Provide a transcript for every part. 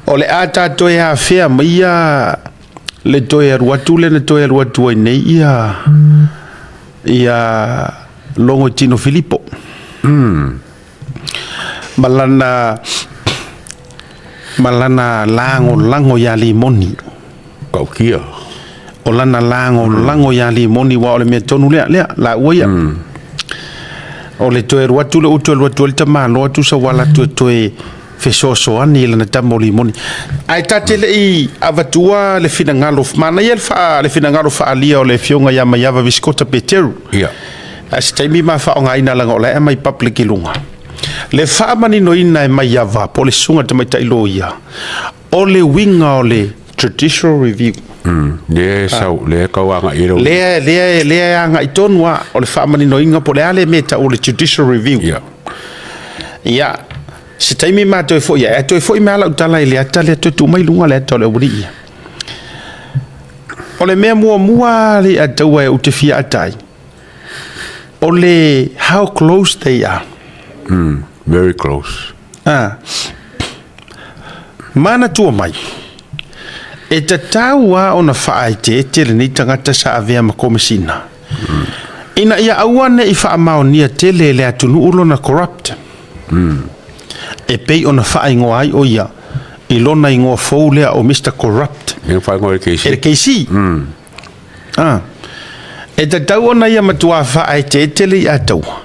O le a ta toe afea mai ia le toe alu atu lea na toe alu atu ai nei ia ia Logo Tino Filipo. Ma lana ma lana lagolago ia Limoni. Tautia. O lana lagolago ia Limoni aua o le mea tonu lea, lea, laua ia. O le toe alu atu lea ua toe alu atu ai le tamaloa tusa ua alu atu e toe fesoasoani i lana tama o Limoni. Ae ta te le i avatua le finagalo, manaia le, le finagalo faaalia o le afioga ia Maiava Visikota Peteru. Ia. Ae se taimi ma faaaogaina leaga o la e aumai public i luga. Le faamaninoina e Maiava po o le susuga i le tamaitai loia, o le uiga o le judicial review. Lea e sau, lea e tau agai i ai lau. Lea e agai tonu lava, o le faamaninoina po o le a le mea e tau o le judicial review. Ia, se taimi ma toe foi ai, ae toe foi mai lava lau tala i le ata lea, toe tuu mai i luga le ata o le aualii ia. O le mea muamua lava Leiataua ou te fia ata ai, o le how close they are. Very close. Ah. Manatua mai, e tatau lava ona faaeteete lenei tagata sa avea ma Komesina, ina ia aua ne i faamaonia tele e le atunuu lona corrupt, e pei ona faaigoa ai o ia i lona igoa fou lea o Mister Corrupt. Lea na faaigoa e le KC. E le KC. Ah. E tatau ona ia matua faaeteete le Iataua.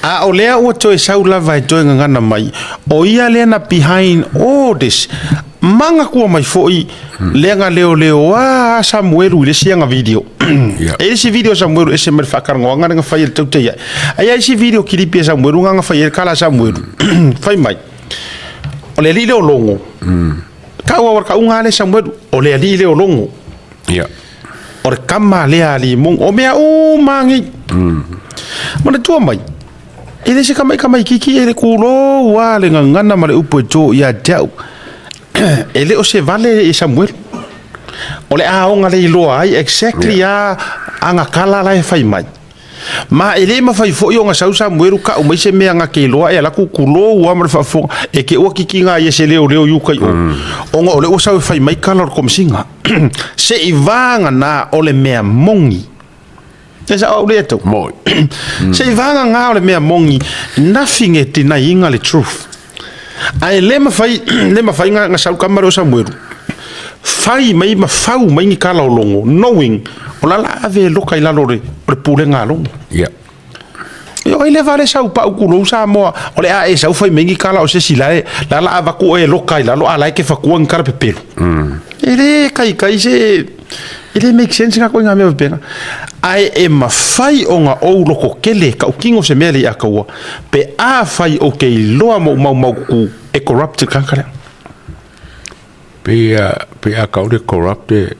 A o lea ua toe sau lava e toe gagana mai, o ia lea na behind all this. Manatua mai foi lea na leoleo a Samuelu i le isi aga video. E i isi video a Samuelu ese mai le faatalanoaga lea na fai e le tautai ai. Ae i ai isi video kilipi a Samuelu na na fai ai le kala a Samuelu. Fai mai, o le alii lea o Logo. Tau au o le kauga lea Samuelu, o le alii lea o Logo. O le tama lea a Limong, o mea uma nei. Manatua mai, e le se tamaitamaititi e le tulou lava le gagana ma le upu e to ia te au. E le o se vale i Samuelu. O le aoga le iloa ai exactly a ana tala la e fai mai. Ma e le mafai foi ona sau Samuelu kau mai se mea na te iloa e alu atu tulou lava ma le faafofoga e te ua titina ai e se leoleo i uka i o. Ona o lea ua sau e fai mai tala o le Komesina. Se i vagana o le mea moni. E sao au lea tau. Moi. Se i vagana o le mea moni, nothing e deny-ina le truth. Ae le mafai, le mafai na sau tama lea o Samuelu, fai mai ma fau mai ni tala o Logo, knowing o la la ave e loka i lalo o le, o le pulega a Logo. Ia o ai lea vale sau pau kulou Samoa, o le a e sau fai mai ni tala o se isi la e, la la avatu oe e loka i lalo a la e te fatua ni tala pepelo. E le kaikai se, e le make sense nga koiga mea faapena. Ae e mafai ona ou lototele e tautino se mea le ia taua, pe afai ou te iloa ma ou maumaututu e corrupt le tagata lea. Pei a, pei a tau le corrupt e,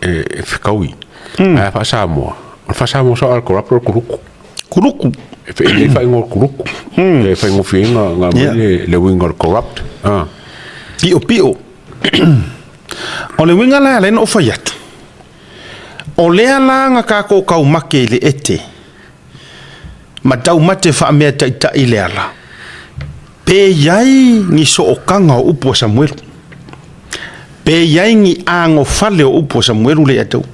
e fetaui. Ae a faa-Samoa, o le faa-Samoa sao a le corrupt o le kuluku. Kuluku. E e lelei faaigoa o le kuluku. E faigofie ai ona aumai le, le uiga o le corrupt. Ah. Piopio. O le uiga la e ala ai ona ou fai atu, o lea la na tatou taumate i le ete, ma taumate faameataitai i le ala, pe i ai ni sootaga o upu a Samuelu, pe i ai ni anofale o upu a Samuelu lea ia te au.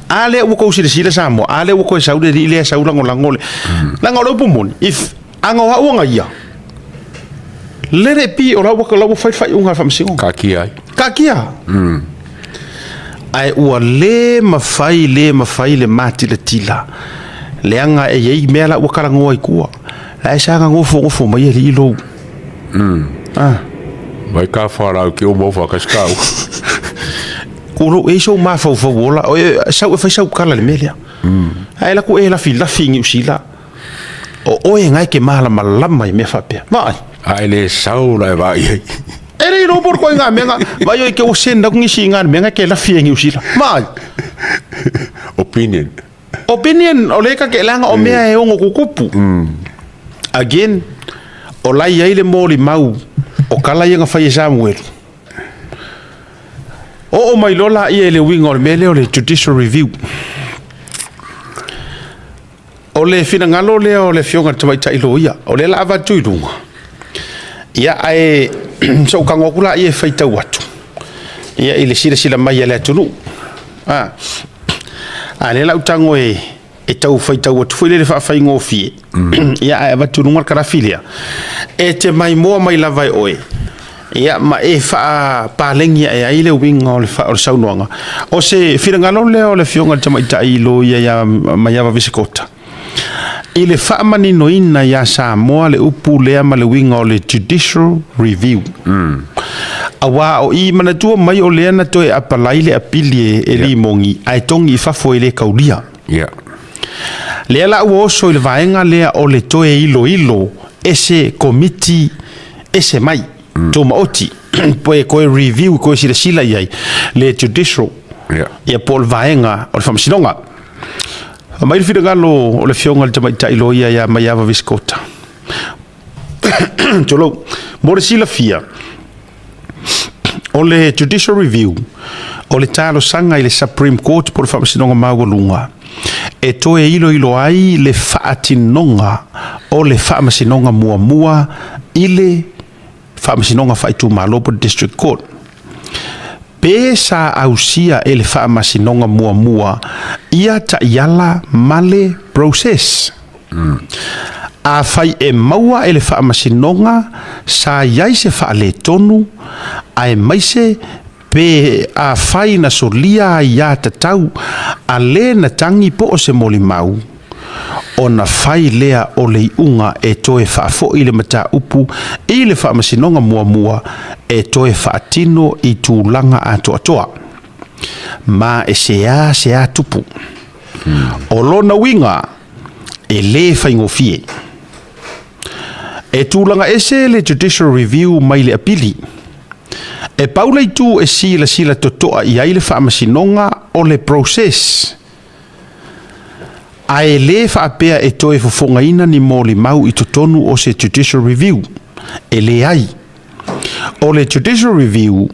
A lea ua tou silasila Samoa, a lea ua toe sau le alii lea sau lagolago le... Leaga o le upu moni, if ana o au ana ia, let it be o la ua, la ua fai le faaiuga a le faamasinoga. Taatia ai. Taatia. Ae ua le mafai, le mafai le matilatila, leaga e i ai mea la ua talanoa i tua. La e saga nofonofo mai alii lou. Ah. Vai ka wharau ki o mau whakasi ka u. Kulou e i sou mafaufau ola, o e, sau e fai sau kala le mea lea. Ae laku e lafilafi i Niu Sila. O oe ngai ke malamalama i mea faapea. Vaai. A e le sau la e vaai ai. E le iloa po o le koiga mea nga, vai oi ke ua send aku nisi i ngā mea nga ke lafi e Niu Sila. Vaai. Opinion. Opinion, o le ka ke leaga o mea e ono kukupu. Again, o la i ai le molimau o kala ia na fai e Samuelu. Oo mai loa laia i le uiga o le mea lea o le judicial review. O le finagalo lea o le afioga i le tamaitai loia, o lea o le a avatu i luga. Ia, ae se i ou tago atu laia e faitau atu ia i le silasila mai a le atunuu. A, a lea la ou tago e e tau faitau atu foi lele faafaigofie, ia ae avatu i luga le kalafi lea e te maimoa mai lava e oe, ia ma e faapalegi ae ai le uiga o le saunoaga. O se finagalo lea o le Afioga i le Tamaitai Loia ia Maiava Visikota i le faamaninoina ia Samoa le upu lea ma le uiga o le Judicial Review. Aua o i manatua mai o lea na toe apalai le apili e Limogi ae togi i fafo e le kaulia. Lea la ua oso i le vaega lea o le toe iloilo e se komiti ese mai, tumaoti, pe toe review, toe silasila i ai le judicial, ia po o le vaega o le faamasinoga. Aumai le finagalo o le Afioga i le Tamaitai Loia ia Maiava Visikota. Tulou. Mo le silafia, o le Judicial Review, o le talosaga i le Supreme Court po o le Faamasinoga Maualuga e toe iloilo ai le faatinoga o le faamasinoga muamua i le Faamasinoga Faaitumalo po o le District Court. Pe sa ausia e le Faamasinoga muamua ia taiala ma le process. Afai e maua e le Faamasinoga sa i ai se faaletonu, aemaise pe afai na solia aiā tatau a le na tagi po o se molimau, ona fai lea o le iuga e toe faafoi le mataupu i le Faamasinoga muamua e toe faatino i tulaga atoatoa. Ma e seāseā tupu. O lona uiga, e lē faigofie. E tulaga ese le Judicial Review mai le apili. E pau le itu e silasila totoa i ai le Faamasinoga o le process, ae lē faapea e toe fofogaina ni molimau i totonu o se Judicial Review. E leai. O le Judicial Review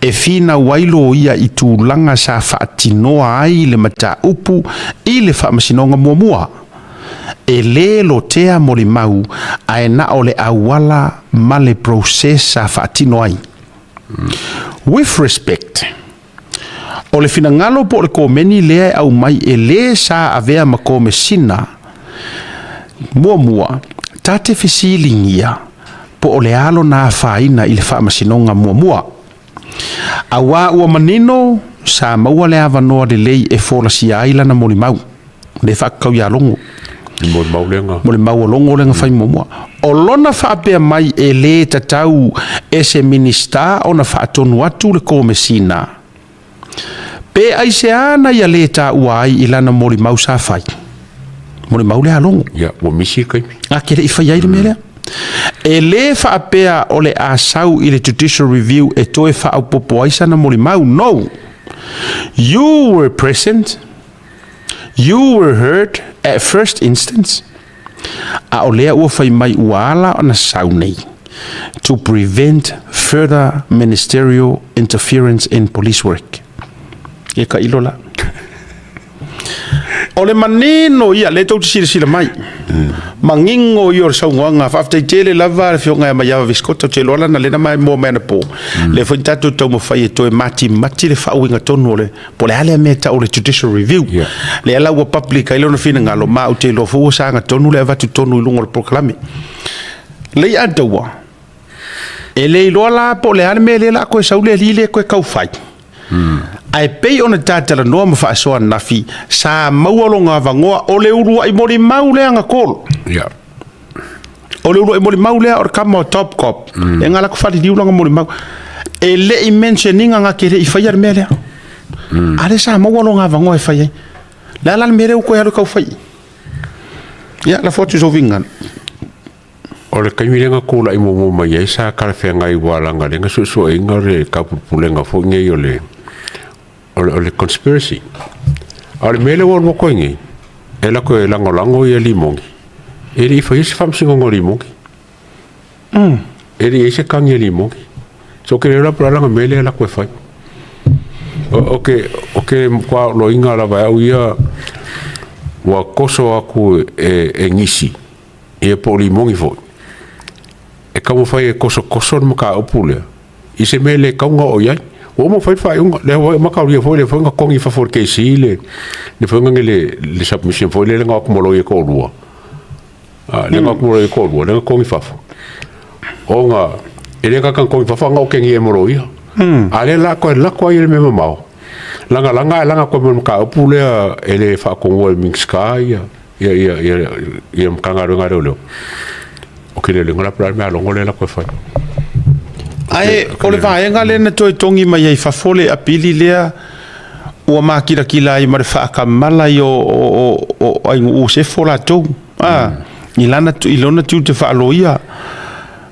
e finau ai loia i tulaga sa faatinoa ai le mataupu i le Faamasinoga muamua. E lē lotea molimau ae na o le auala ma le process sa faatino ai. With respect, O le finagalo po o le komeni lea e aumai e lē sa avea ma komesina muamua, ta te fesiligia po o le a lona afaina i le faamasinoga muamua. Auā ua manino sa maua le avanoa lelei e folasia ai lana molimau, lea e faatatau ia Logo. Molimau lea na. Molimau a Logo lea na fai muamua. O lona faapea mai e lē tatau e se Minisita ona faatonu atu le Komesina, pe aisea na ia lē taua ai i lana molimau sa fai? Molimau lea a Logo. Ia, ua misi le taimi. A ke le i faia ai le mea lea. E lē faapea o le a sau i le Judicial Review e toe faaopoopo ai sana molimau. No! You were present, you were heard at first instance. A o lea ua fai mai ua ala ona sau nei to prevent further ministerial interference in police work. Ia ka ilo la. O le manino ia, lea tou te silasila mai. Manino ia o le saunoaga. Faafetai tele lava le Afioga ia Maiava Viscotta, ou te iloa lana lea na maimoa mai anapo. Lea foi na tatou taumafai e toe matimati le faauiga tonu o le Po o le a lea mea e tau o le judicial review. Yeah. Lea la ua public ai lona finagalo, ma ou te iloa foi ua saga tonu le avatu tonu i luga o le polokalame. Lei a taua, e le iloa la po o le a le mea lea la koe sau le alii lea koe kau fai. Ae pei ona ta talanoa ma faasoa ananafi, sa maua lona avanoa o le uluai molimau lea na call. Yeah. O le uluai molimau lea o le kama o Top Cop. E nga la ku faliliu lona molimau. E le i mention ina na ke le i faia le mea lea. A lea sa maua lona avanoa e fai ai. Le a la le mea lea ua toe alu e tau fai? Ia, lafo atu i sou finagalo. O le taimi lea na tulai muamua mai ai sa talafeagai aua leaga o lea na suesueina le taupulepulega foi nei o le o le conspiracy. A o le mea lea ua alu atu ai nei, e alu atu e lagolago ia Limogi, e le i faia se faamasinoga o Limogi. E le i ai se tagi a Limogi. So ou te le iloa po o le a lana mea lea e alu atu e fai. Ou te matua loina lava e au ia, ua toso atu e nisi, ia po o Limogi foi. E taumafai e tosotoso le mataupu lea i se mea e le tatau ona oo i ai. Ua uma ona fai le faaiuga, lea foi ua mataulia foi lea foi na togi i fafo e le KC le le foi lea le submission foi lea na o atu ma loia e toalua. A, lea na o atu ma loia e toalua, lea na togi i fafo. Ona e le gata na togi i fafo, a na otegia ai ma loia. A lea la toe alu atu ai i le mea mamao, lagalaga ae laga atu ai ma le mataupu lea e le faatonuina e le Minisita ia ia Matagaluega a Leoleo. O ke leoleo la pla mea longo le la koe fai. Ae o le vaega lea na toe togi mai ai fafo le apili lea ua makilatila ai ma le faakamala i o Ainuu Sefo latou a i lana i lona tiute faaloia.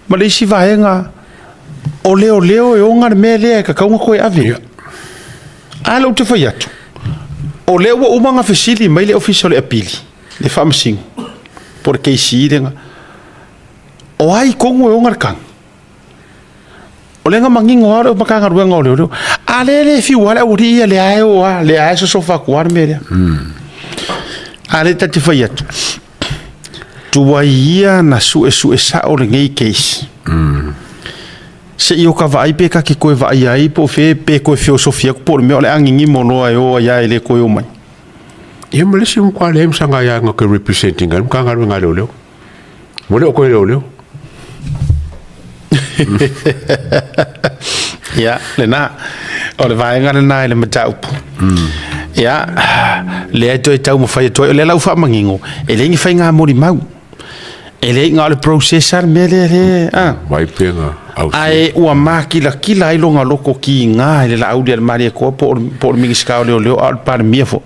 Ma le isi vaega o leoleo e ona le mea lea e tatau ona toe ave. A lea ou te fai atu, o lea ua uma ona fesili mai le Ofisa o le Apili, le Faamasino, po o le KC lea, o ai tonu e ona le tagi? O lea na manino lava le Matagaluega o Leoleo, a lea e le fiu lava le aualii ia, lea e o lava, lea e sosofa atu lava le mea lea. A lea ta te fai atu, tuai ia na suesue sao lenei case. Se i o ka vaai pe ta te toe vaaia ai po o fea pe toe feosofi atu po o le mea o le a gigimo loa e o ai lava e le toe o mai. Ia ma le isi matua leai ma sana aia na te represent ina ai le Matagaluega a Leoleo. Ua le o toe leoleo. Ia, lena. O le vaega lena i le mataupu. Ia, lea e toe taumafai atu ai, o lea la ua faamanino, e leai ni faiga molimau. E leai na o le process lava le mea lea le a. Vai pea na ausia. Ae ua makilatila ai lona loto kiga i le Laauli a le Malietoa po o le Minisita o Leoleo a o le Palemia foi.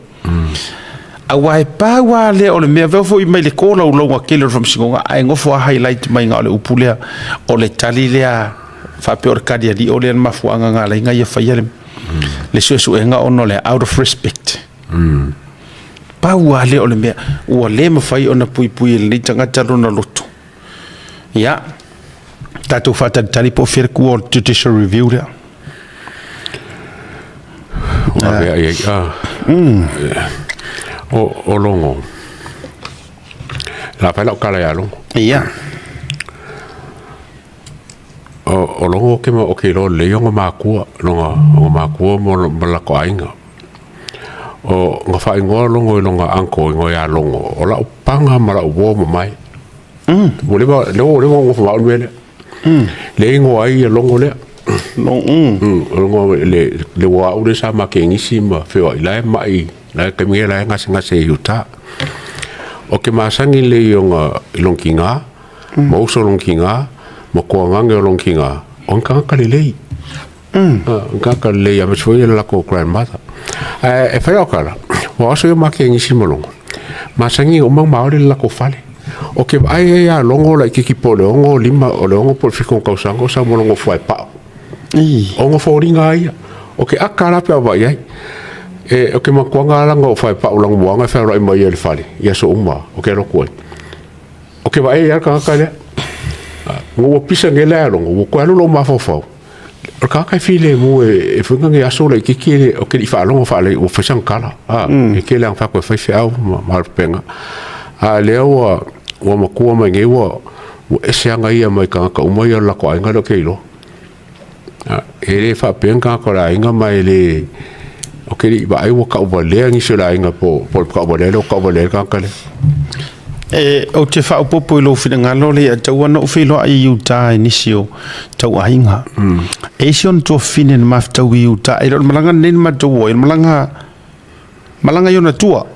Aua e pau lava lea o le mea, avea foi mai le tolaulauga tele o le Faamasinoga ae nofo lava highlight mai na o le upu lea, o le tali lea faapea o le tali alii o lea le mafuaaga na ala ai ona ia faia le suesuega ona o le out of respect. Pau lava lea o le mea ua le mafai ona puipui e lenei tagata lona loto. Ia, tatou faatalitali po o fea le tua o le judicial review lea. Ua avea i ai. Ah. O Logo. La fai lau tala ia Logo. Ia. O Logo ke ma o ke iloa lelei ona makua, lona ona makua ma ma lako aiga. O na faaigoa Logo i lona uncle igoa ia Logo, o lau paga ma lau uo mamae. Ua leva lea ua leva ona nofo ma au le mea lea. Lea e igoa ai ia Logo lea. Logo le uo a au lea sa ma kegisi ma feoai la e mai la e taimi nei la e gasegase i uta. O ke masani lelei i ona i lona tiga, ma uso o lona tiga, ma toagaga o lona tiga, o ni tagata lelei. O ni tagata lelei aemaise foi le latou grandmother. Ae e fai lau tala, ua oso ia ma kegisi ma Logo, masani uma ma maoli le latou fale. O ke vaai ai ia Logo laitiiti po o le 6, o le 6 po o le 7 ona tausaga o sau ma lona fuaepao. O ona foliga lava ia. O ke aka la pe a vaai ai. E, o ke makuaga lava lana o fuaepao lana muaga e fealuai mai ai i le fale i aso uma o ke alu atu ai. O ke vaai ai lava le tagata lea. Ua ua pisa nei la e Logo, ua toe alu lou mafaufau. O le tagata e filemu e foi ni aso laitiiti e o ke le i faalogo faalelei ua fai sana tala. E tele lava ina fai atu e fai feau ma alofapena. A lea ua ua matua mai nei ua ua ese aga ia mai tagata uma ia o le latou aiga lea ou te iloa. E le faapea ni tagata o le aiga ma e le ou te le i vaai ua tauvalea nisi o le aiga po o le tauvalea lea ua tauvalea ai le tagata lea. E, ou te faaopoopo i lou finagalo le tatau ona ou feiloai i Utah i nisi o tauaiga. E i ai si ona tuafafine na mafutau i Utah. E le o le malaga lenei na matou o ai, o le malaga, malaga i ona tua.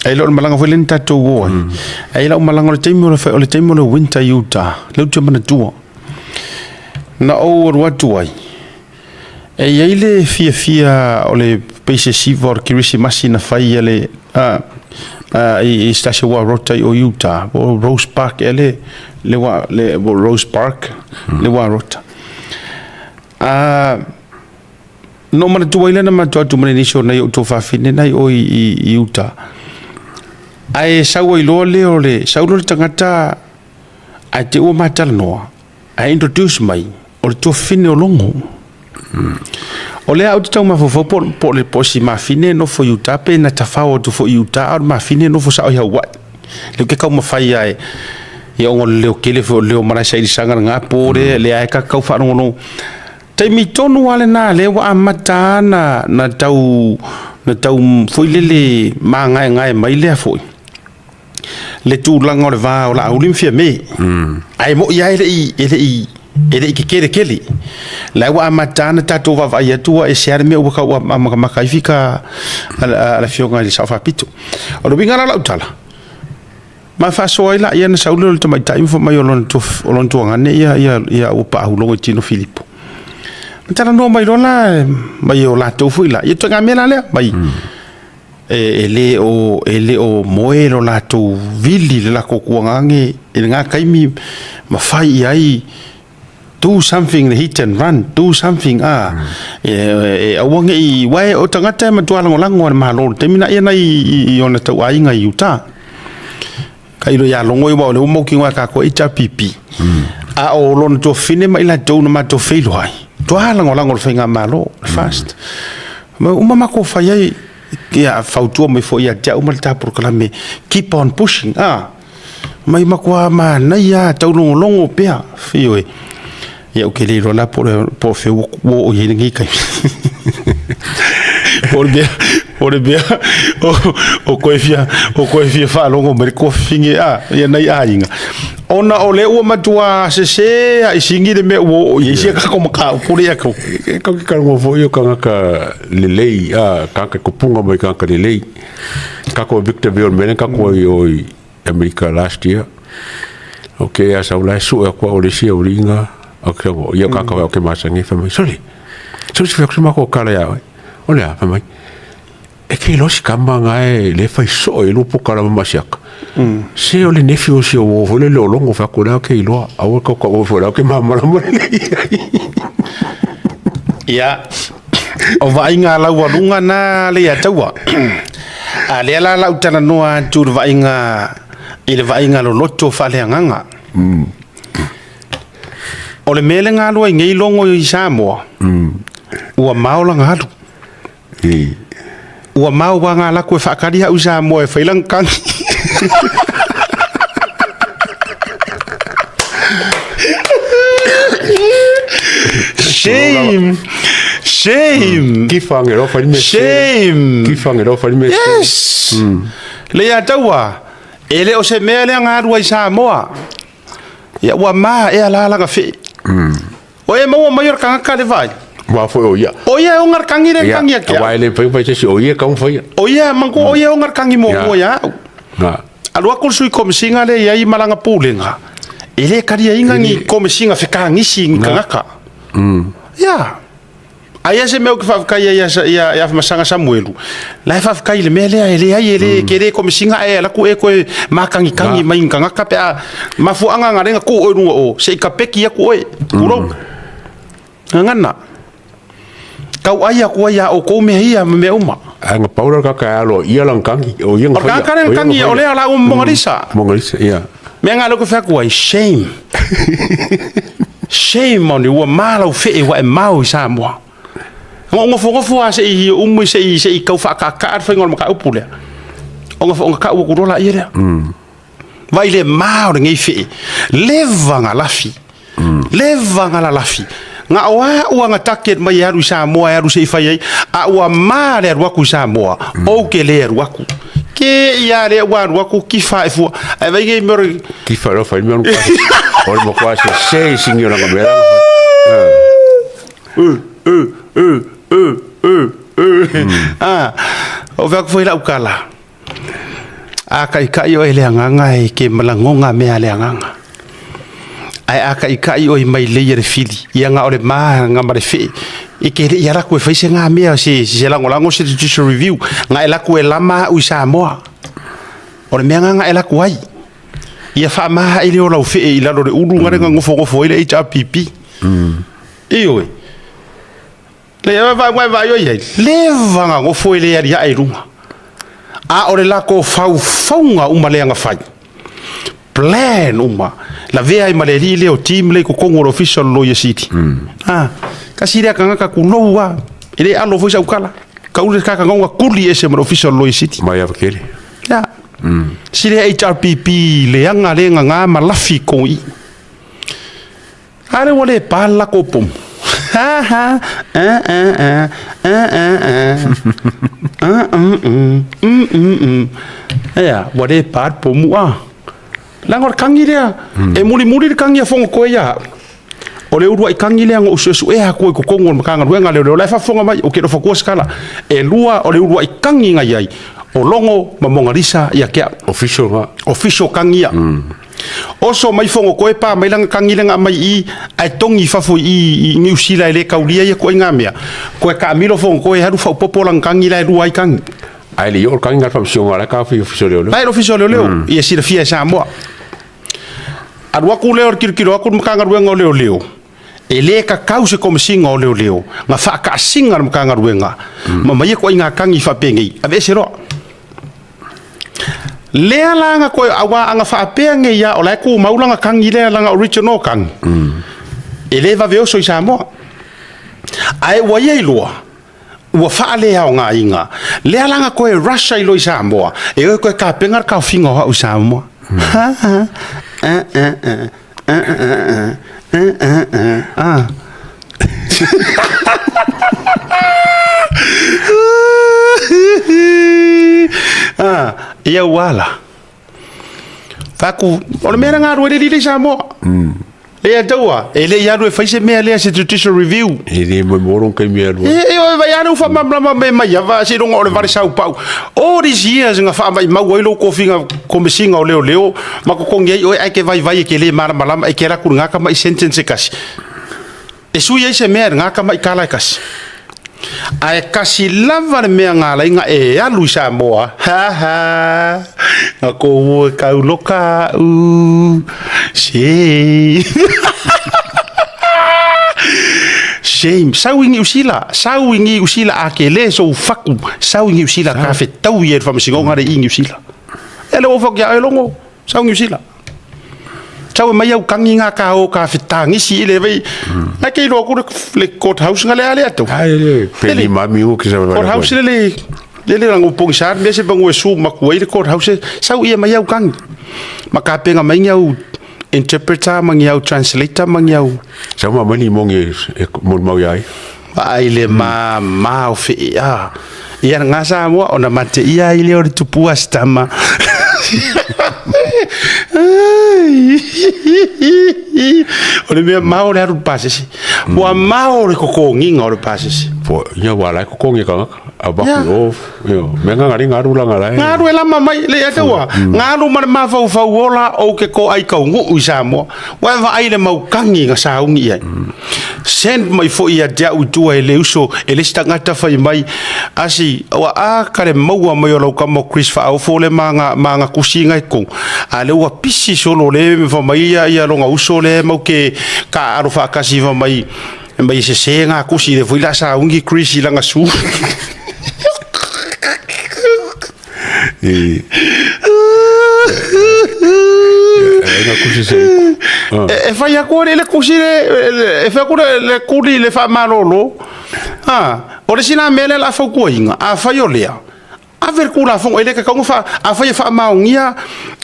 E le o le malaga foi lea na tatou o ai. Ae i lau malaga o le taimi o le, o le taimi o le winter i Utah, lea ou te manatua. Na ou alu atu ai, e i ai le fiafia o le pei se siva o le Kerisimasi na fai e le i se tasi o uarota i o Utah, po o Rose Park ea le, le, le, Rose Park, le uarota. Na ou manatua ai lea na matou atu ma le nisi o nai ou tuafafine na i o i Utah. Ae sau ai loa lea o le, sau loa le tagata ae te i ua ma talanoa, ae introduce mai, o le tuafafine o Logo. O lea ou te tau mafaufau po, po, le, po o si mafine e nofo i Utah pe na tafao atu foi i Utah, a o le mafine e nofo sao i Hawaii. Lea ou te taumafai lava e... Ia ona o le leo tele foi o le leo malae sailisaga lena po lea, lea e kakau faalogologo. Taimi tonu lava lena lea ua amata na, na tau, na tau foi lele magaegae mai lea foi le tulaga o le va o Laauli ma Fiame. Ae moi lava e le i, e le i, e le i tetele tele. La ua amata ona tatou vaavaai atu ua ese lava le mea ua tau amatamata ai fita a le Afioga i le Sao Faapito. O le uiga la o lau tala, ma faasoa ai laia na sau lea o le tamaitai ma fai mai o lona tuagane ia ua paau logo i tino Filipo. Na talanoa mai loa la mai o latou foi la, ia ituaiga mea la lea, mai e le o moe lo latou vili le latou tuagane i lena taimi ma fai i ai do something the hit and run, do something a e aua ne i, aua o tagata e matua lagolago e le Malo i le taimi lena i ona tauaiga i uta. Tailo ia logo aua o lea ua mautinoa e tatou HRPP. A o lona tuafafine ma i latou na matou feiloai, matua lagolago i le faigamalo, le FAST. Ma uma matou fai ai, ia fautua mai foi ia te au ma le ta polokalame, keep on pushing, a. Mai matua manaia lava, taulogologo pea, ioe. Ia ou te le iloa la po o fea ua oo i ai lenei taimi. Po o le mea, po o le mea o koe fia, o koe fia faalogo mai le tuafafine a, ia nai aiga. Ona o lea ua matua sese lava i sini le mea ua oo i ai sia tatou mataupu lea atu. E kau ke kalongo foi o kangaka lelei, a, kangaka kupunga mai kangaka lelei. Kako Victor Viol mele kako i o i Amerika last year. Ok, a sau la su aku o le sia o linga. Ok, o ia kaka o ke masangi fa mai. Sorry. Sorry se fa ko kala ya. O le fa mai. E ke lo si kama ngai le fai so e lo po kala ma siaka. Se o le nephew o si o fo le lo longo fa ko la ke iloa. Aua ka ka o fo la ke mama la mo. Ia, o vaaiga laualuga na le ia taua. A lea la lau talanoa atu i le vaaiga i le vaaiga loloto faaleagaga. O le mea le galua i nei logo i Samoa, ua mao lana alu. Ua mao ua ngā laku e whaakari hau i Samoa e whai lana kangi. Shame! Shame! Ki whange ro whai me Shame! Ki whange ro whai me Yes! Le ia taua, e le o se mea lea ngā rua i Samoa. Ia ua ma ea la langa whi. O e maua mai o le kangaka le vai. Wa foi o ia. O ia e o ngarkangi le kangi a kia. Wa ele pai pai se o ia ka whai. O ia manku o ia o ngarkangi mo mo ia. Na. Alu aku le sui komisinga le iai malanga pulega. E le karia inga ni komisinga fekangisi ni kangaka. Ia. Aia se mea ou te faafetai ai ia, ia, ia Afamasaga Samuelu, la e faafetai i le mea lea, e leai, e le, ke le komesiga ae alu atu e koe mākagikangi mai ni tagata pe a mafuaaga na lea na tuu oe i luga o, se i kapeki atu oe, tulou. Gagana. Tauai atu ai ia outou mea ia ma mea uma. Ae na pau la le tagata e alo ia lana tagi, o ia na O le faia. tagata lea na tagi, o lea o la ua Mogalisa. Mogalisa, ia. Mea nga lea ou te fai atu ai, shame. Shame on you, ua ma lau fee ua e mao i Samoa. Na ou nofonofo lava se i umu se i se i tau faakaakaa le faiga o le mataupu lea. Ona ona tau atu loa laia lea. Vaai le ma o lenei fee, leva na lafi. Leva na lalafi. Na o au lava na target mai e alu i Samoa e alu se i fai ai, a ua ma le alu atu i Samoa, ou te le alu atu. Ke ia lea ua alu atu kifa e fua. Ae vaai nei mea o le Kifa loa fai mea o le matua se se i singi o langa mea langa. Ah, o fai atu foi lau tala. A kaikai oe i le agaga e ke malagoga mea a le agaga. Ae a kaikai oe mai lei a le fili, ia na o le ma na ma le fee, e ke le i ala atu e fai se ngā mea, se, se lagolago se judicial review, na e laku e lama au i Samoa. O le mea nga na e laku ai. Ia faamaha i le o lau fee i lalo le ulu nga le nga ngofonofo ai le HRPP. Ioe. Le vaai vaai vaai oi ai, leva na nofo e le aliae i luga. A o le lako faufauga uma lea na fai. Plan uma. Lavea ai ma le alii lea o team lea i totonu o le ofisa o le Loia Sili. Ah, kasi lea tagata kulou lava. E le alo foi sau tala. Kau le kakagauga kuli ese ma le ofisa o le Loia Sili. Mai ava kele. Ya. Sile HRPP leaga le gaga ma lafi i i. A lea ua le pa le lakou pomu. Ha ha, a a a, a a a, a mm mm, mm mm mm. Ea, ua le pa le pomu a. Leaga o le kagi lea, e mulimuli le kagi a Fogotoe ia au. O le uluai kagi lea na ou suesuea atu ai i totonu o le Matagaluega a Leoleo, la e faafofoga mai, ou te le o fatua se tala. E lua o le uluai kagi na i ai, o Logo ma Monalisa ia te au. Official nga. Official kagi ia. Oso mai Fogotoe pa mai lana kagi lea na aumai i i, ae togi i fafo i i i Niu Sila e le kaulia ia ituaiga mea. Toe taamilo Fogotoe e alu faaopoopo lana kagi la e lua ai kagi. Ae le i oo le kagi na le faamasinoga la e taofi i Ofisa o Leoleo. La e i le Ofisa o Leoleo, ia silafia e Samoa. Alu atu lea o le tilotilo atu le Matagaluega o Leoleo, e le tatau se Komesina o Leoleo na faataasina le Matagaluega ma ma ia ituaiga tagi faapenei, aveese loa. Lea la na toe, aua a na faapea nei lava o la e tumau lana tagi lea, lana original tagi, e le vave oso i Samoa. Ae ua ia iloa, ua faaleaogaina lea la na toe rush ai loa i Samoa e o e toe tapena le taofiga o au i Samoa. Ia ua ala. Faku, o le mea lea galue le lili i Samoa. Lea taua, e le i alu e fai se mea lea se judicial review. E le moe lon kaimi e alu. E, e, e vai alu whamamlama me mai ava se longa o le vare sau pau. All these years nga wha mai mau ai lo kofinga komisinga o leo leo, ma kokongi ai oe ai ke vai vai e ke le malamalama e ke la kuru ngaka mai sentence e kasi. E sui ai se mea e ngaka mai kala e kasi. Ae kasi lava le mea nga ala ai nga e alu i Samoa, ha ha, nga kou e kau loka a'u, shame. Shame. Sau i Niu Sila, sau i Niu Sila a ke le sou faku, sau i Niu Sila ka fetau i e le faamasinoga le i Niu Sila. E le ua ou faku ia oe logo, Sau Niu Sila. Sau e mai au kagi ngā ka o ka fetagisi i le vai. Nai ke iloa ku le court house nga le ale atu. Ai le peli mami u ke sa Court house le le le le rango pongi sa me se bangu e su maku ai le court house sau ia mai au kagi. Ma ka penga mai ni au interpreter ma ni au translator ma ni au Sau ma mani mongi e mo mau iai. Ai le ma ma o fe a. Ia ngā Samoa ona mate ia i le o le tupua se tama. O le mea mao le alu pasese. Ua mao le kokogiga o le pasese. Po ia wa lai kokogi kangaka. A baku o io me nga ngari ngaru la ngala. Ngaru e lama mai le ia taua. Ngaru ma le mafaufau ola o ke ko ai kaunuu i Samoa. Ua e vaai le mau kagi na sauni i ai. Send mai foi ia te au i tua e le uso, e le isi tagata fai mai, Asi, ua a ka le maua mai o lau kama o Chris Faaofo le ma nga, ma nga kusi ngai kou. A le ua pisi solo le fa mai ia, ia longa uso le mau ke ka alo faakasi fa mai, mai se se nga kusi le foi la saungi Chris i langa su. E E fai aku le le kusi le e fai aku le le kuli le faamalolo. A o le sina mea lea la fautuaina, afai o lea, ave le Tulafono e le tatau ona faa, afai e faamaonia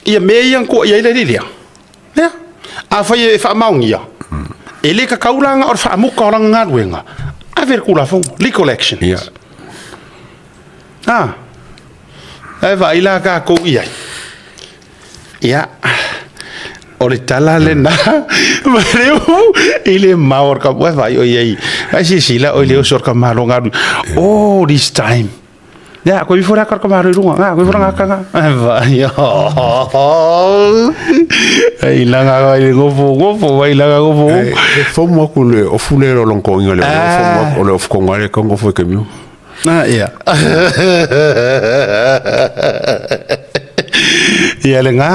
ia mea ia na tuuaia ai le alii lea. Lea, afai e faamaonia, e le tatau la na o le faamuta o lana galuega, ave le Tulafono, legal actions. Ia. A, e vaai la tatou i ai. Ia, o le tala lena, ma le upu, i le mao o le ka, ua vaai o i ai, ai silasila o i le oso o le tamaloa galu. Oh, this time. Ia, koe ifo le aka o le tamaloa i luga, nga, koe ifo le aka nga. Ai vaai, ai langa ai le gofo, gofo, ai langa gofo. E fomu aku le ofu le lo longo inga le fomu aku le ofu konga le kongo fo ke miu. Ah, ia. Ia le ngā,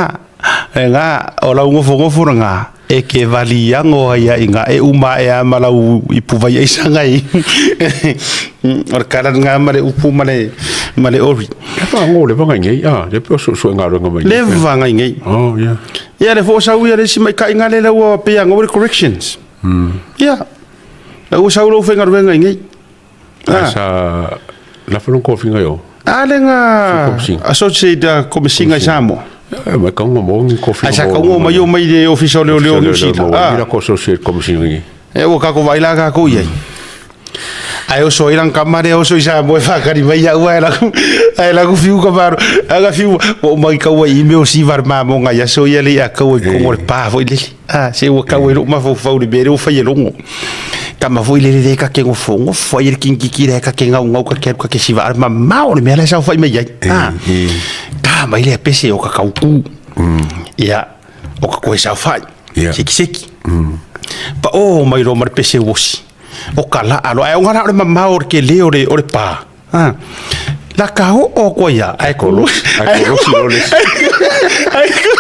le ngā, o lau ngofongofo na ngā, e ke vali ango ai ia i ngā, e uma e a ma lau ipu vai ai sanga i. O le kala ngā ma le upu ma le, ma le ori. Le va ngo le va ngai ngai, ah, le pe o su su ngā renga mai. Le va ngai ngai. Oh, yeah. Ia le fo sau ia le si mai kai ngā le lau pe ia ngau le corrections. Ia. Lau sau lau whainga ruenga i ngai. Ah. Sa la whanong kofinga yo. A le ga Associate Komesiga i Samoa. E mai kaunga mo ni kofi. Ai sa kaunga mai o mai le ofisa o leoleo o Niu Sila. Ah. La ko Associate Komesiga. E ua kako vai la kako iai. Ai oso ai lang kama le oso i Samoa e whakari mai au ai laku ai laku fiu ka maro. Aga fiu o mai kaua i meo si var ma mo ngai aso ia le a kaua i kongo le pa foi lele. Ah, se ua kau ai lou mafaufau i le mea lea ua fai e logo. Tama foi lele le ka ke gofogofo ai le kingkiki le ka ke gaugau ka ke alu ka ke siva ale mamao le mea la e saofai mai ai. Ah, ta mai lea pese o ka kauku. Ia, o ka koe saofai. Sekiseki. Pa o mai loa ma le pese uosi. O ka laa loa, ai o ngala o le mamao o le kele o le, o le pa. Ah. La ka oo koa ia. Ai ku. Ai kolosi lo le. Ai ku.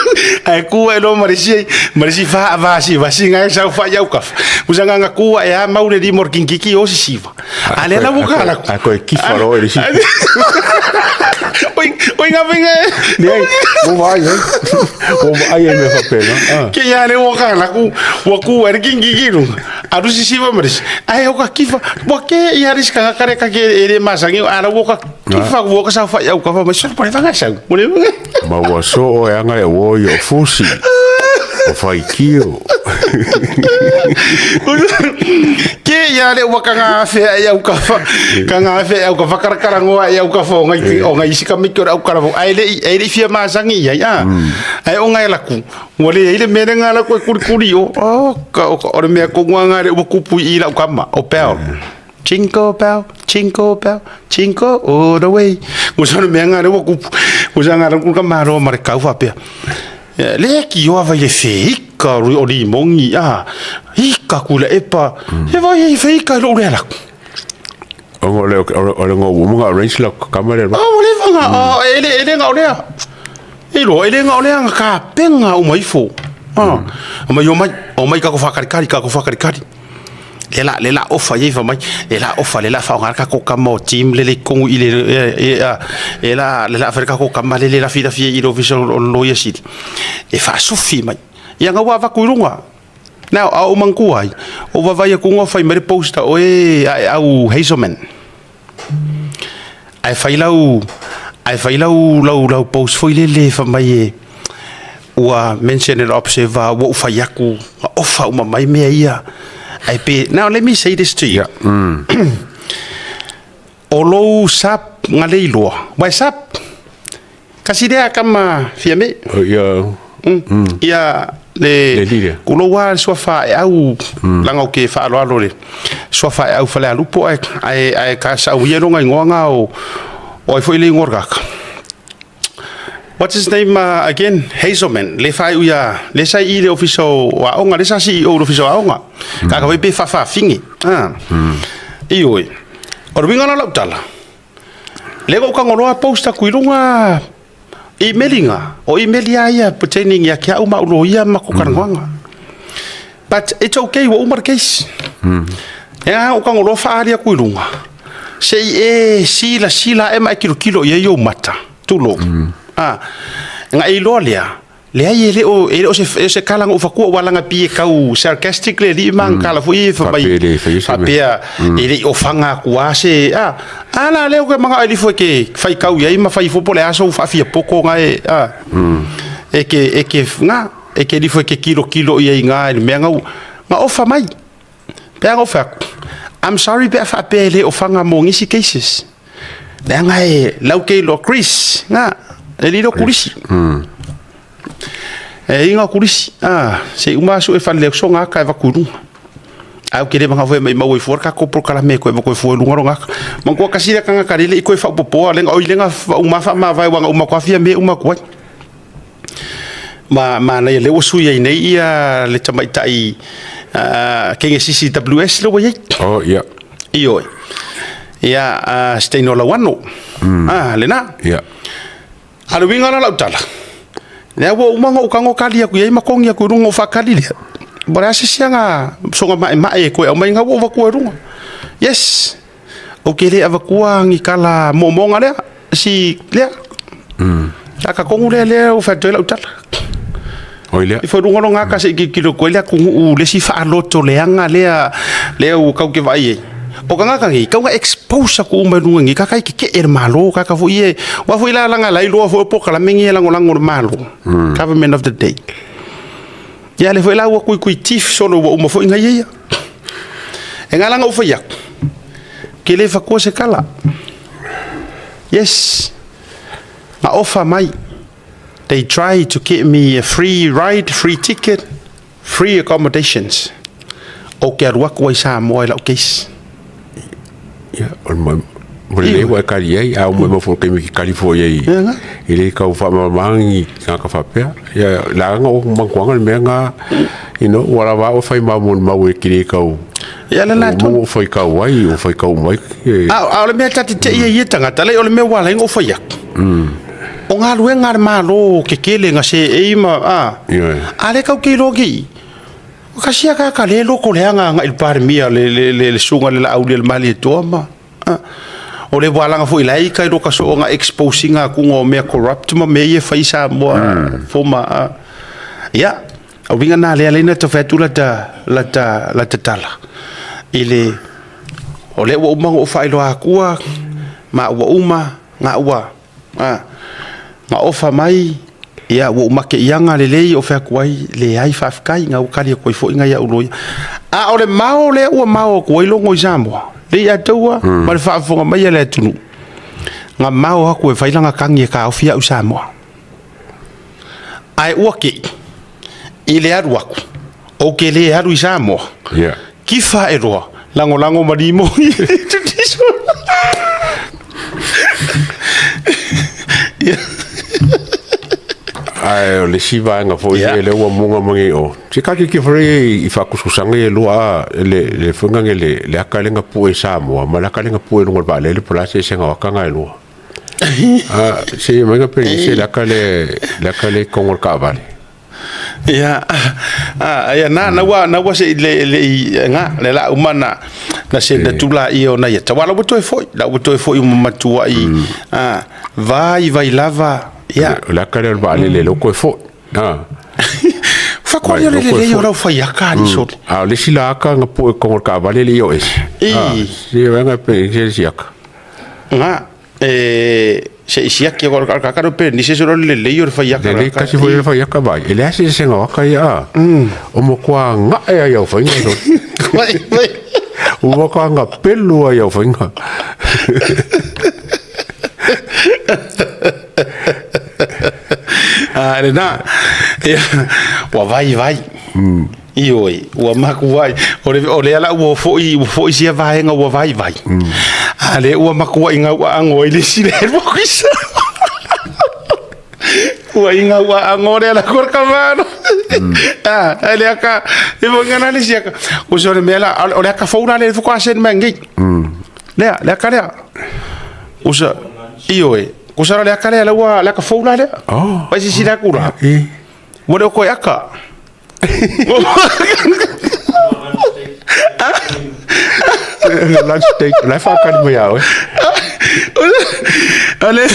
Ai ku e lo marisi marisi fa va si va si ngai sau fa iau ka. Musa nganga ku e a mau le limor kinkiki o si siva. A le la buka la. A ko e kifa ro e le si. Oi oi nga venga. Nei, mo vai e. Mo vai e me fa pena. Ke ia le waka la ku wa ku e kinkiki lu. Alu sisiva marisi. Ai o ka kifa. Wa ke ia ris ka kare ka ke ere masangi ala wo ka kifa wo ka sa fa iau ka fa mai so pare fanga sa. Mo le. Ma ua soo e anga e ua i o fusi. O whaikio. Ke ia le ua ka ngā awhea e au ka fa ka ngā awhea e au ka whakarakara ngoa e au ka fa o ngai o ngai isi ka miki o le au karavo ai le ai le fia masangi ia ia ai o ngai laku Ua leai le mea lea nga la koe kulikuli o, oh, ka, o, o le mea kongu nga le ua kupu i lau kama, o bell. Jingle bell, jingle bell, jingle all the way. Ua sa le mea nga le ua kupu, ua sa nga la ka malo ma le kau faapea. Le ki oa vai le feika o limongi, a, ika ku le epa, he vai e feika i lou lea laku. O le o le ngo uma arrange la kama le. Oh, ua leva nga, e le, e le nga o lea. E loa, e le nga o lea nga kapenga uma ifo. Ah, mai o mai, o mai kako whakarikari, kako whakarikari. Le la, le la ofa iei fa mai, le la ofa, le la whaonga kako kama o team le le kongu i le, e, e, a, e la, le la whare kako kama le le lafi lafi i le ofisa o loia sili. E whaasufi mai. Ia nga ua vaku i runga. Now, a o mangkua ai, o vavai aku nga whai mai le poster o e, a e au Hazelman. Ae fai lau, ae fai lau, lau, lau post foi lele fai mai e, ua mention e le observer, ua ou fai aku, ua ofa uma mai mea ia. Ae pe, now let me say this to you. Yeah. Mm. O lou sap nga le iloa. Wai sap, kasi lea kama fia me. Oh, ia. Mm. Ia le, Le leader. Kulou a le suafa e au mm. langa o ke whaaloalo le suafa e au fale alupo ai ai ai ka sa uia longa ingoa nga o o ai foi le ingoa kaka. What's his name again? Hazelman. Le whai uia le sai i le ofisa o aonga le sa CEO le ofisa o aonga. Mm. Ka ka wai pe whawha fingi. Ah. Mm. I oi. O le winga la lau tala. Le ko kangoloa posta kuilunga Imelinga, o imeli a ia pertaining ia ki a uma ulo ia ma ko karangoanga. But it's okay, ua uma le case. E a o kangoloa whaari aku i runga. Se i e sila sila e ma e kilokilo i ai ou mata. Tulou. Ah, nga e iloa lea, Leai e le o, e le o se, e se kala ngou fakua ua langa pi e kau sarcastic le alii ma kala foi e fa mai. Faapea e le fai se mea. Faapea e le i ofaga aku a se, a, a la lea o ke manga ali foi ke fai kau iai ma fai fo po le aso u faafia poko nga e, a, e ke, e ke, nga, e ke ali foi ke kilo kilo iai nga i le mea ngau, nga ofa mai. Pe a ofa aku, I'm sorry pe a faapea e le ofaga mo ngisi cases. Leaga e lau ke iloa Chris, nga, e lilo kulisi. E inga kulisi, ah, se uma asu e whanle so ngā ka e vaku runga. Au ke le manga foe mai mau e fua ka ko prokalame koe vako e fua lunga ronga. Mangua kasi le kanga karele i koe whaupopoa lenga oi lenga uma wha ma vai wanga uma kuafia me uma kuai. Ma ma nei le ua sui ai nei ia le tamaitai kenge CCWS le ua iai. Oh, yeah. Ioe. Ia Stein o Lauano. Ah, lena. Yeah. A le uiga la lau tala. Lea ua uma ona ou tago kali atu i ai ma togi atu i luga o faakali lea. Po o le a se isi aga soga maemae e toe aumai na ua ou avatua i luga. Yes. Ou te le avatua ni kala moomooga lea, si lea. A ka tonu lea lea ua fai atu ai lau tala. Oi lea. I fai luga loga ka se i kilokilo atu ai le atunuu le isi faaloto leaga lea lea ua tau ke vaai ai. O tagata nei, tau na expose atu uma i luga nei, kaka i keke'e le Malo, kaka foi e, aua foi la laga la iloa foi o polokalame nei e lagolago e le Malo, government of the day. Ia lea foi la ua tuituitif solo ua uma foi nai ia. E ngala na ou fai atu, ke le fatua se tala. Yes, na ofa mai, they try to get me a free ride, free ticket, free accommodations. Ou te alu atu ai i Samoa i lau case. Ia, o le mo mo le ua e kali ai, a o mo mo ke mi kali fo ai. I le kau fa ma mangi ka ka fa pea. Ia la nga o mankuanga le mea nga you know ua lava o fai ma mo mau e kiri kau. Ia le la mo fai kau ai o fai kau mai. A o le mea ta te te ia ia tangata le o le mea ua lai o fai atu. O galuega a le Malo kekele ga se ei ma a. A le kau ke iloa ki. Kasi a kaka le loko leaga agai i le Palemia le le le le susuga i le Laauli a le Malietoa ma a o le walaga foi la i kai loka so nga exposing a kunga o mea corrupt ma mea ia e fai i Samoa former a ia o uiga na lea lea na ta fai atu la ta la ta la ta tala i le o lea ua uma ona ou faailoa atua ma ua uma nga ua A, na ofa mai, ia, ua ou make i aga lelei o fai atu ai, leai faafetai, na ua tali atu ai foi nai au loia. A o le mao lea ua mao atu ai logo i Samoa, le Iatua ma le faafofoga mai a le atunuu, na mao atu e fai lana tagi e taofi au i Samoa. Ae ua te i i le alu atu, ou te le alu i Samoa, yeah. Kifa ae loa, lagolago ma limoni. Ae o le isi vaega foi yeah. lea ua muga mai o se ka ke fore i faakuskusaga ia lua le le foi ngange le le aka le ngapu e Samoa ma le aka le ngapu e luga o le vaalele po o le a se esega o aka nga e lua. Ah, se mai nga pe se le aka le le aka le kongo le kaavale. Ia, a, ia na, na ua, na ua se le, le i, nga, le la uma na, na se na tula i o na ia. Tawa la ua toe foi, la ua toe foi uma matua i, a, vai vai lava, ia. O le aka lea o le vaalele le koe foi. Ah. Whakoria le lelei o lau whai aka ni sole. A o le isi la aka nga poe kongo le kaavale le i o ese. I. Se venga pe se si aka. Nga, E, se i siaki o ka ka pe ni se solo le lelei o le fai aka. Lelei kasi foi le fai aka vai. E leai se esega o aka ia a. O matua nga'e ai au faiga sole. Vai vai. O matua ngapelu ai au faiga. A lena, ia, ua vaivai. Ioe, ua makuai, o le, o lea la ua foi, ua foi sia vaega ua vaivai. A lea ua makuai gauaago ai le isi le alu atu i Samoa. Ua i gauaago lea la kua kamano. Ah, ai le aka, e mo ngana le sia. O se o le mea la, o le aka fou la le faatoa send mai nei. Lea, le aka lea. Usa, ioe, usa le aka lea la ua, le aka fou la lea. Oh. Vai sisi la kura. E. Ua le o koe aka. Lunch date, la e whakari mai au, eh? O le,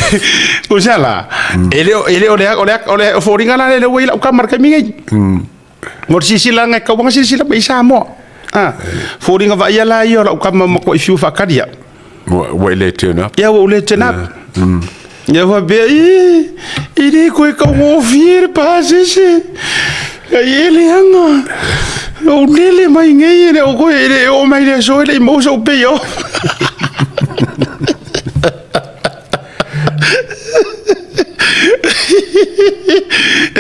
o sea la, e le o, e le o le, o le, o le foliga la le ua i lau kama i le taimi nei. Mo le silasila ngai kauaga silasila mai i Samoa. Ah, foliga vaaia la ia o lau kama ma koe fiu faakali au. Ua e le turn up. Ia ua ou le turn up. Ia faapea, ī, e le koe taugofie le pasese. Ai e leaga. Ou lele mai nei e le o koe e le oo mai le aso e le i maua sou pay off.